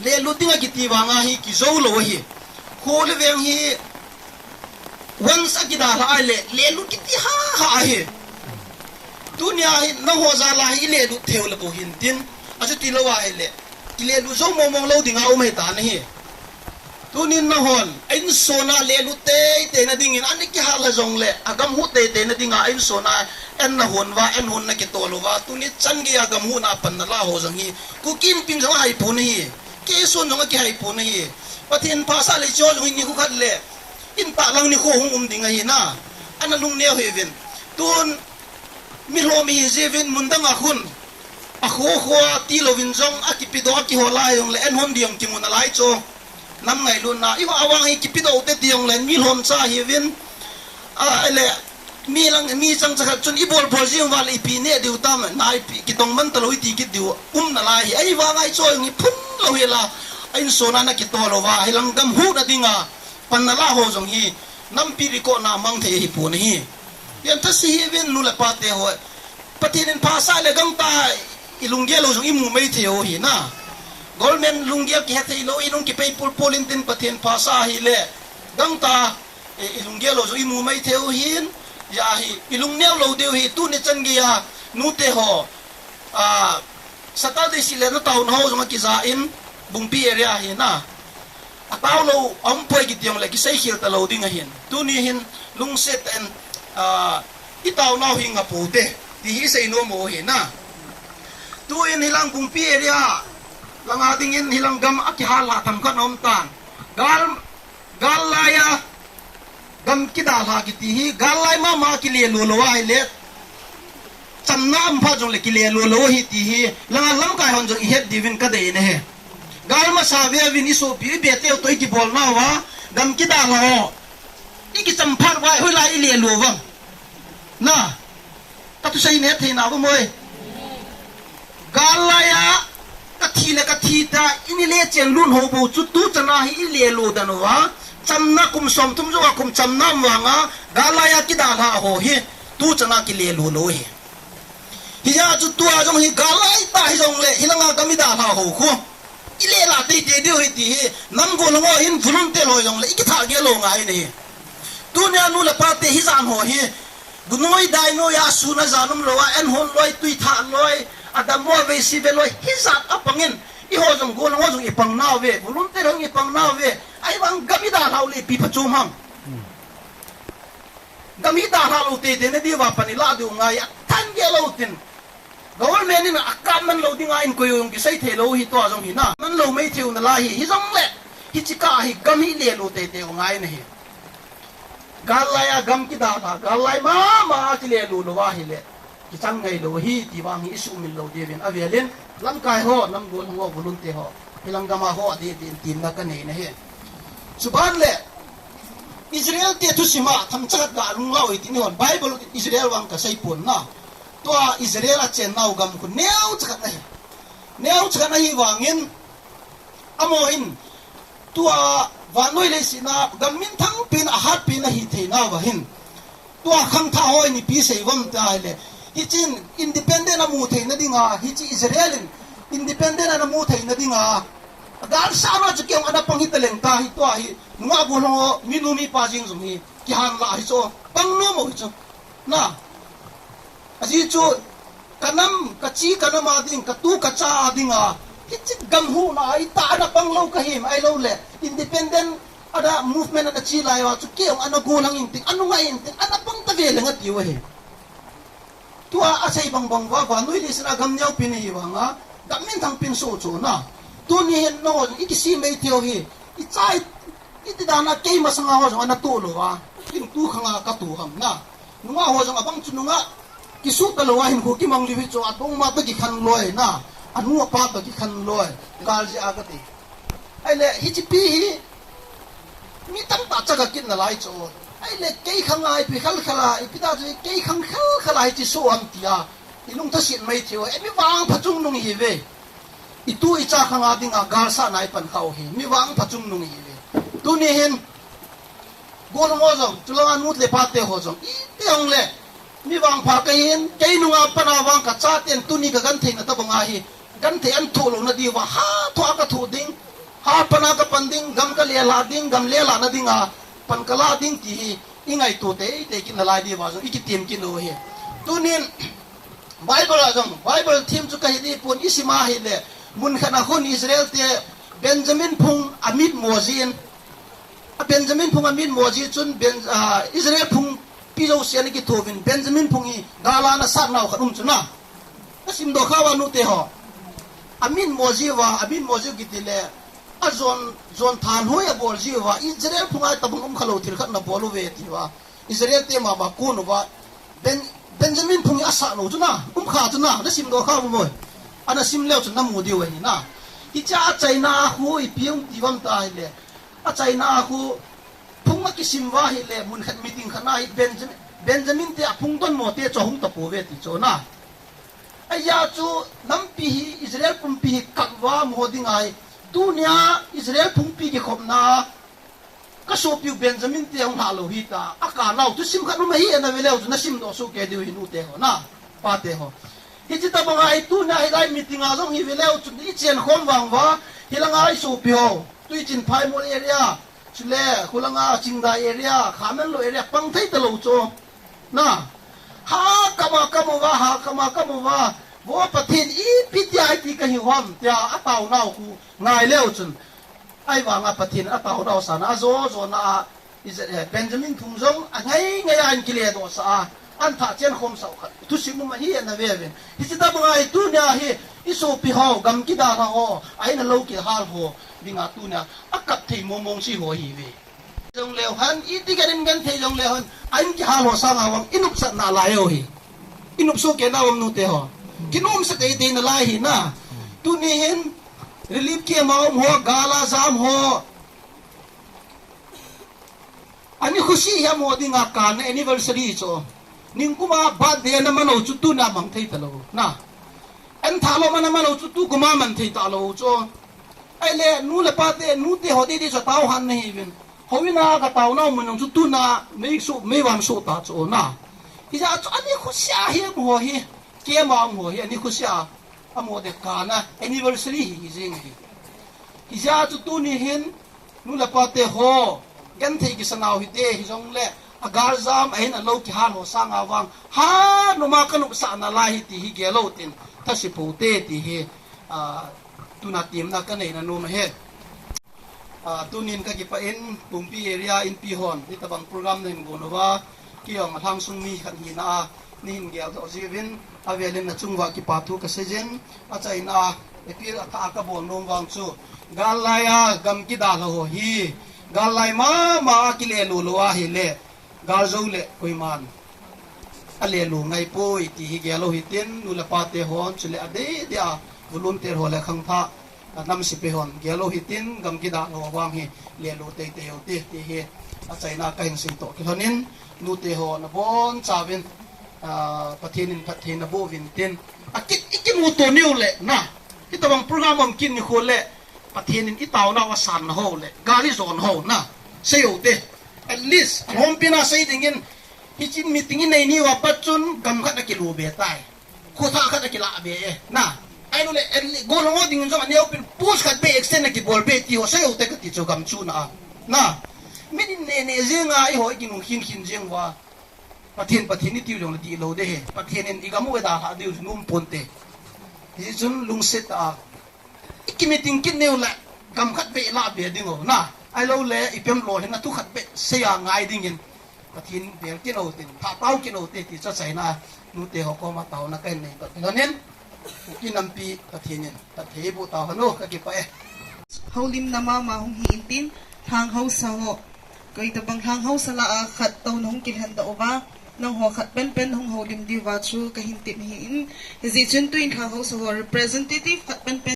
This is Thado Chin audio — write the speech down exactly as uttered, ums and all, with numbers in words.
Lelut ding akiti vanga hi kijou lou ahi. Kho le veng hi once akidalha ahile lelut kiti ha ha ahi. Tunia hi nangho jal a hi ilelut thei u le bou hintin, achuti lou ahile kilelut jou mong mong lou dinga um ahitan ahi. Tunin nanghon a insung a lelut teitei na dingin ana kihal a jongle agam hu teitei na dinga a insung a an nahon uva, an hon nakitol uva, tuni chan geiya gam huna pan nala ho jong hi Kuki Inpi in jong ahaipon ahi. Kei son jong akihaipon ahi. Pathen phasah le hiche ho jong hi nikho khat le in tahlang nikho hung um ding ahi na. Ana lungneo hih uvin. Tun mi lhom ihi jiuvin mun dang a khun akho kho a tilouvin jong akipedoh a kihol a hijongle an hon ding jong kimu nalai chu. Nam ngailutna, i va vang hi kipedoh u te ti jongle mi lhom cha hiuvin. A, le, mi lang, mi chang cha khat chun i bol bol jing uva le ipi neh diu tam, na ipi kitong man talou iti kit diu um nalai hi. Ahivanga hiche jong hi phun lou hel a, a insung a nakitol uva, hilang gam huhna dinga pan nala ho jong hi nampi record na mang thei ahipon ahi. Hiche thase hiuvin nu le pa te ho. Pathen in phasah le gangtah a ilunggel lou jong imu mai thei u ahi na. Government lunggel kihe thei lou, inung kipei pul pul intin Pathen phasah ahile gangtah a i, ilunggel lou jong imu mai thei u ahin, hijeh a hi ilungneo lou diu ahi. Tuni chan geiya nute ho, a, Saturday sih le na taona ho jong akija in Bungpi area ahi na. Atao lou aum poi kiti jongle kisei khel talou ding ahin. Tuni hin lungset in, a, i taonau hi ngah pou te ti hi isei nom u ahi na. Tuin hilang Bungpi area langa dingin hilang gam akihal a themkhat aum tan. Gal, gal laiya gam kidalha kiti hi, gal lai mama kile lou lou ahile, chamna um phat jongle kile lou lou ahi ti hi, langa lamkai hon jong ihet diuvin kadei ahi. Gal masa veuvin isopi ibe teu toh ikibolnauva, gam kidalha ho ikicham phat uva, hoilai ile lou uvem? Na, kathusei in het thei nau vo moi. Gal laiya kathi le kathi ta, ini le chen lun ho bou chu tuchan a hi ile lou dan uva. Chamna kum somthum jou a kum chamna um vanga, gal laiya kidalha ho hi tuchan a kile lou lou ahi. Hijeh a chu tua jong hi gal lai tah hijongle, hilanga gam idalha ho khu ile la teitei diu ahi ti hi, nam gollhang ho hin volunteer ho jongle ikithah gel lou ngai ahi. Tunia nu le pa te hijan ho hi, gunoi dainoi a sun ajan um lou a, an hon loi, tui thah loi, adammo a veisi ve loi, hijat apangin, eiho jong gollhang ho jong ipang nauve, volunteer ho jong ipang nauve, ahivang gam idalhau le ipi phachom ham? Gam hi dalha lou teitei na diuva pan ilah diu ngai, athan gel lou tin. Government in akap man lou dinga inkoi u jong kisei thei lou ahi, tua jong hi na. Man lou mai thei u nalai hi, hijongle hiche kah hi gam hi ile lou teitei u ngai ahi. Gal laiya gam kidalha, gal lai mama a kile lou lou ahile kichang ngai lou ahi ti vang hi isumil lou diuvin avelin, lamkai ho, nam gollhang ho, volunteer ho, hilang gam a ho adeh deh in temna kanei ahi. Chuban le Israel te thusim a themcha khat ga lunglah u hite, eihon Bible Israel vang kasei pon na. Tua Israel a chennau gam khu neocha khat ahi. Neocha khat ahi vangin, amaho hin tua vannoi leiset a gam minthang pen, ahat pen ahi theinauva hin, tua khangthah ho in ipi asei uvem tia ahile, hiche independent amu theina dinga, hiche Israel in independent ana mu theina dinga, galsatna chu kei jong ana pang hita leng tahi, tua hi nungah gollhang ho, minu mipa jeng jong hi kihan lah hi chu, pang nom u hi chu. Na, ajeh chu, kanam, kachi, kanam a ding, katu, kacha a dinga, hiche gam huhna a itih a ana pang lou kahim, ahilouleh independent ana movement ana che lai uva chu kei jong ana gollhang intin, anungah intin, ana pang tave leng ati u ahi. Tua asei bang bang uva, vannoi leiset a gam neopen ahi vanga, gam minthang pen soh chu na. Tuni hin nangho jong ikisei mai thei u hi, icha i, iti dan a kei masanga ho jong ana toh lou a, kin tu khanga katu ham na. Nungah ho jong abang chu nungah kisuh talou a hinkho kimang lou hi chu, adongma toh kikhen loi na, anu apa toh kikhen loi, gal jeh a kati. Ahile hiche pi hi mi tamtah cha kakit nalai chu. Ahile kei khanga ipi khelkhel a, ipi ta chu kei khang khelkhel a hiche soh ham tia ilung thaset mai thei u, mi vangpha chungnung ihiuve. Itu icha khanga dinga galsatna ipan khah u hi, mi vangpha chungnung ihiuve. Tuni hin gollhang ho jong, chulanga nu le pa te ho jong, iti jongle mi vangpha kahin, kei nunga pat a vang kachaten tuni kagentheina tobang ahi, genthei ana thoh louna diuva hatah a kathoh ding, Apana kapan ding, gam kale lah ding, gam le lah na dinga pan kala ding ti hi i ngaito teitei kit nalai diuva jong i kitim kit u ahi. Tunin Bible a jong, Bible thim chu kahi dipon, i sim a ahile, mun khat a khun Israel te Benjamin phung amitmo jin, a Benjamin phung amitmo ji chun Ben-, ah, Israel phungpi jouse ana kithouvin, Benjamin phung hi gal a ana sat nau khat um chu na. Na simdoh khauva nute ho. Amitmo jiuva, amitmo jiu kiti le, ajon, jon thanhoi abol jiuva, Israel phung a itobang um khalou thil khat nabol uve tiuva, Israel te mama kon uva, Ben-, Benjamin phung hi asat lou chu na, um kha chu na, na simdoh khauva mo. Ana sim leu chun namu diu ahi na. Hichea achaina a khu ipi hung ti uvam tia ahile, achaina a khu phung akisim uva ahile, mun khat meeting khat na hi Benjamin, Benjamin te aphung donmo te chu ahung tapouve ti chu na. Ajeh chu nampi hi, Israel pumpi hi kap uva umho ding ahi. Tunia Israel phungpi kikhopna kasopiu Benjamin te ahung lhah lou hita, akap nau thusim khat um ahi, ana ve leu chun na simdoh soh kei diu ahi nute ho na, pate ho. Hiche tobanga hi tunia hilai meeting a jong hi ve leu chun i chenkhom vang uva, hilanga i sopi ho, Tuichin Phaimol area, chule khulanga Chingdai area, Khamenlok area pang thei talou chu. Na, ha kap a kap uva, ha kap a kap uva, vo Pathen ipi tia hiti kahiu ham tia ataonau khu ngai leu chun, ahivanga Pathen ataonau sana ajo jona a, Israel, eh, Benjamin phung jong angai ngai a ahin kiledohsah a, ahin thah chenkhomsah u khat thusim um ahi ana ve uvin. Hiche tobanga hi tunia hi i sopi ho, gam kidalha ho, a in a lou kihal ho dinga tunia akap thei mong mong chu eiho ahiuve. Jongleu hen, iti kahin genthei jongleu hen, a in kihal ho sanga vang i nopsah nalai u ahi. I nopsoh kei nau ham nute ho? Kinomsa teitei nalai ahi na. Tuni hin relief camp a um ho, gal a jam ho, ani khusi hiam ho dinga kana anniversary chu, nikum a birthday ana man u chu tunia mang thei talou na. An thah lom ana man u chu tukum a man thei talou chu. Ahile nu le pa te, nute ho didi chu tao han nahiuvin. Houin a kataonau mun jong chu tuna mei soh, meivan soh ta chu na. Hijeh chun ani khusia hi amaho hi, camp a amaho hi ani khusia, amaho te kana anniversary hi jeng hi. Hijeh chun tuni hin nu le pa te ho, genthei kisa nau hite, hijongle agal jam a in a lou kihal ho sanga vang, ha noma kanopsah nalai ahi ti hi gel u tin, thase pou te ti hi, ah, tuna temna kanei nom ahi. Ah, tunin kakipah in, Pumpi area inpi hon, hitabang program nahin gon uva, kei jong alhangsung mi khat hina a, neihin geldoh jiuvin, avelin nachunguva kipa thu kaseijin, achaina a, appeal athah a kabol nom vang chu, gal lai a gam kidalha ho hi, gal lai mama a kile lou lou ahile, gal jou le koiman ale lou ngai poi ti hi gel u hitin, nu le pa te hon, chule adeh deh a volunteer ho le khangthah, a nam sepai hon gel u hitin, gam kidalha ho vang hi le lou teitei u hite ti hi achaina kahin seitoh kilhon in, nute ho nabonchauvin, ah, Pathen in phatthei naboh uvin tin, akit i kimuto niu le na, hitabang program um kit nikho le, Pathen in itaonau asan nahou le, gal ijon hou na, sei u hite. At least alhompi na sei dingin, hiche meeting inei niuva pat chun gam khat akilu be tai. Kho thah khat akilah be e, na. Ahilouleh, at least, gollhang ho dingin jong aneopen post khat be extend akibol be ti ho sei u hite kati chu gam chuna a. Na. Min in neh neh jenga eiho ikinung khin khin jeng uva, Pathen, Pathen itiu jongle dihlou ding ahi. Pathen in igam u eidalhah diu nom ponte. Hijeh chun lungset a, ikimeeting kit niu le, gam khat be ilah be ding u na. Ahilouleh, ipem lolhinna thu khat be sei a ngai dingin, Pathen bel kit u hitin, phatau kit u hite ti chu achaina a, nute ho koma taona kahin neidoh kilhon in, Kuki nampi Pathen in phatthei eiboh tauhen o, kakipah e. Houlimna mama hung hi intin, lhang haosa ho, koitabang lhang haosa lah a khat touna hung kilhen doh uva, nangho khat penpen hung houlim diuva chu kahin tep ahin, hijeh chun tuin lhang haosa ho representative khat penpen